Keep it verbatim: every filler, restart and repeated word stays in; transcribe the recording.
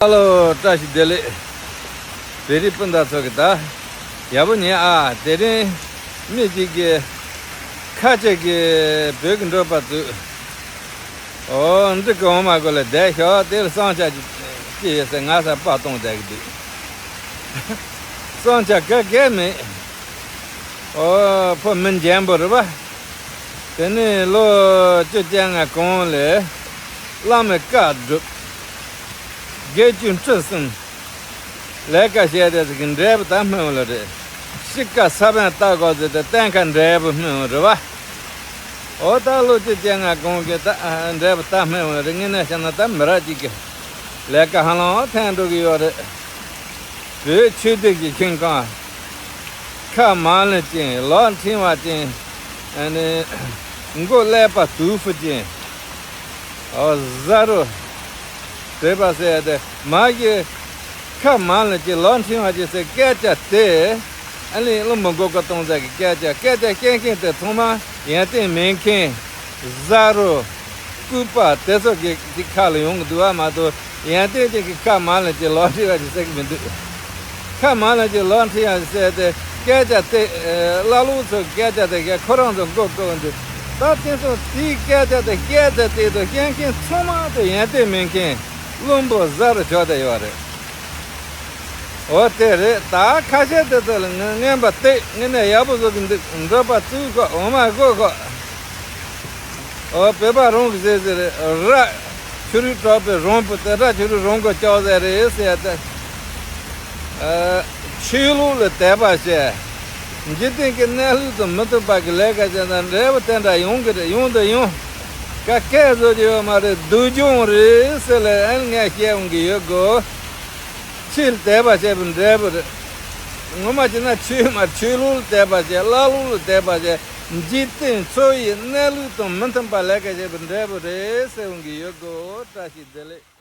ཧ་ལོ། བཀྲ་ཤིས་བདེ་ལེགས། བོད་རིགས་སྤུན་ཟླ་ཚོ་གི་ད་ཡག་པོ་ཉེ་ཨ། དེ་རིང་མི་གཅིག་གིས་ཁ་ཅིག་གིས་བོད་ཀྱི་འགྲོ་པ་ཚོས། ཨོ། འདི་གི་འོ་མ་གོ་ལ་བསྡད་ཤོག་དེར་བསམ་འཆར་ཅི་ཡོད་ཟེར་ང་ས་པ་གཏོང་བསྡད་གི་འདུག་བསམ་འཆར་ག་གེ་མེད། ཨོ། ཕོ་མི་འཇམ་པོ་རེད་པ། དེ་ནས་ལོ་བཅུ་བཅོ་ལྔ་གོང་ལ་བླ་མའི་བཀའ་སྒྲུབ། དགེ་བཅུ་འཁྲིད་གསུམ། ལས་ཀ་བྱས་ཏེ་ཟིག་གི་འབྲས་བུ་ད་སྨིན་པ་ལ་རེད། གཤིས་ཀ་ས་བོན་བཏབ་དགོས་ཟེར་ཏེ་བསྟན་ཁ་འབྲས་བུ་སྨིན་པ་རེད་པ། ཨོ། ད་ལོ་བཅུ་བཅོ་ལྔ་གོང་གི་ད་འབྲས་བུ་ད་སྨིན་པ་རེད། དངོས་གནས་བཤད་ན་ད་མི་རབས་གཅིག་གི་ལས་ཀ་ཧ་ལམ་ཐན་འགྲོ་གི་ཡོད་རེད། བོད་ཆོས་སྡེ་གི་ཁྱིམ་ཁང་། ཁ་མང་ལེན་ཅན། ལོག་འཕྲིན་པ་ཅན། ཨ་ནི་མགོ་ཀླད་པ་དུ་ཕུ་ཅན། ཨོ། ཟ་རོ། དེ་པ་ཟེར་ཏེ་མ་གི་ཁ་མང་ལེན་ཅན་ལོག་འཕྲིན་པ་ཅན་ཟེར་སྐད་ཆ་དེ། ཨ་ནི་བླུན་པོ་མགོ་སྐོར་གཏོང་ས་གི་སྐད་ཆ། སྐད་ཆ་བཤད་མཁན་དེ་ཚང་མ་ཡོན་ཏན་མེད་མཁན། ཟ་རོ། ལྐུགས་པ་དེ་ཚོ་གི་གི་ཁ་ལ་ཡོང་གི་འདུག་པ་མ་གཏོགས་ཡོན་ཏན་ཅན་གི་ཁ་མང་ལེན་ཅན་ལོག་འཕྲིན་པ་ཅན་ཟེར་གི་མི་འདུག་ཁ་མང་ལེན་ཅན་ལོག་འཕྲིན་པ་ཅན་ཟེར་ཏེ་སྐད་ཆ་དེ། ཨེ། ཀླ་ཀློ་ཚོ་སྐད་ཆ་དེ་ག་ཁོ་རང་ཚོ་མགོ་སྐོར་འདུག་ད་དེ་ཚོ་དེའི་སྐད་ཆ་དེ་བཤད་ཚེ་དེ་དུ་བཤད་མཁན་ཚང་མ་དུ་ཡོན་ཏན་མེད་མཁན་བླུན་པོ་ཟ་རོ་ཆགས་བསྡད་ཡོད་རེད། འོ་དེ་རེད། ད་ཁ་ཤས་དེ་ཚོ་ལ་ངན་པ་སྟེ་ངན་ནས་ཡག་པོ་བཟོ་གི་འདུག་འགྲོ་པ་བཙུགས་ཁོ། འོ་མ་བསྐོལ་ཁོ། འོ། བོད་པ་རང་གི་ཟེར་ཟེར་རེད། ར་ཆུ་རུད་གྲགས་པའི་རང་བུ་དེ་ར་ཆུ་རུད་རང་གི་ལྕགས་ཟེར་རེད་ཟེར་ཏེ། ཨ། ཆོས་ལུགས་ལ་དད་པ་བྱས། འཇིག་རྟེན་གྱི་གནས་ལུགས་དང་མི་མཐུན་པ་གི་ལས་ཀ་བྱས་ན་འབྲས་བུ་དེ་འདྲ་ཡོང་གི་རེད། ཡོང་དང་ཡོང་། ཀ་སྐད་བཟོ་རྒྱུ་ཡོད་མ་རེད། སྡུག་སྦྱོང་རེད་ཟེར་ལ་ཨ་ནི་ངས་བཤད་འོང་གི་ཡོད་གོ། ཆོས་ལ་དད་པ་བྱས་པའི་འབྲས་བུ་རེད། ངོ་མ་བྱས་ན་ཆོས་མ་ཆོས་ལུགས་ལ་དད་པ་བྱས། ཀླ་ཀློ་ལ་དད་པ་བྱས། འཇིག་རྟེན་འཚོ་བའི་གནས་ལུགས་དང་མི་མཐུན་པ་ལས་ཀ་བྱས་པའི་འབྲས་བུ་རེད་ཟེར་འོང་གི་ཡོད་གོ། བཀྲ་ཤིས་བདེ་ལེགས།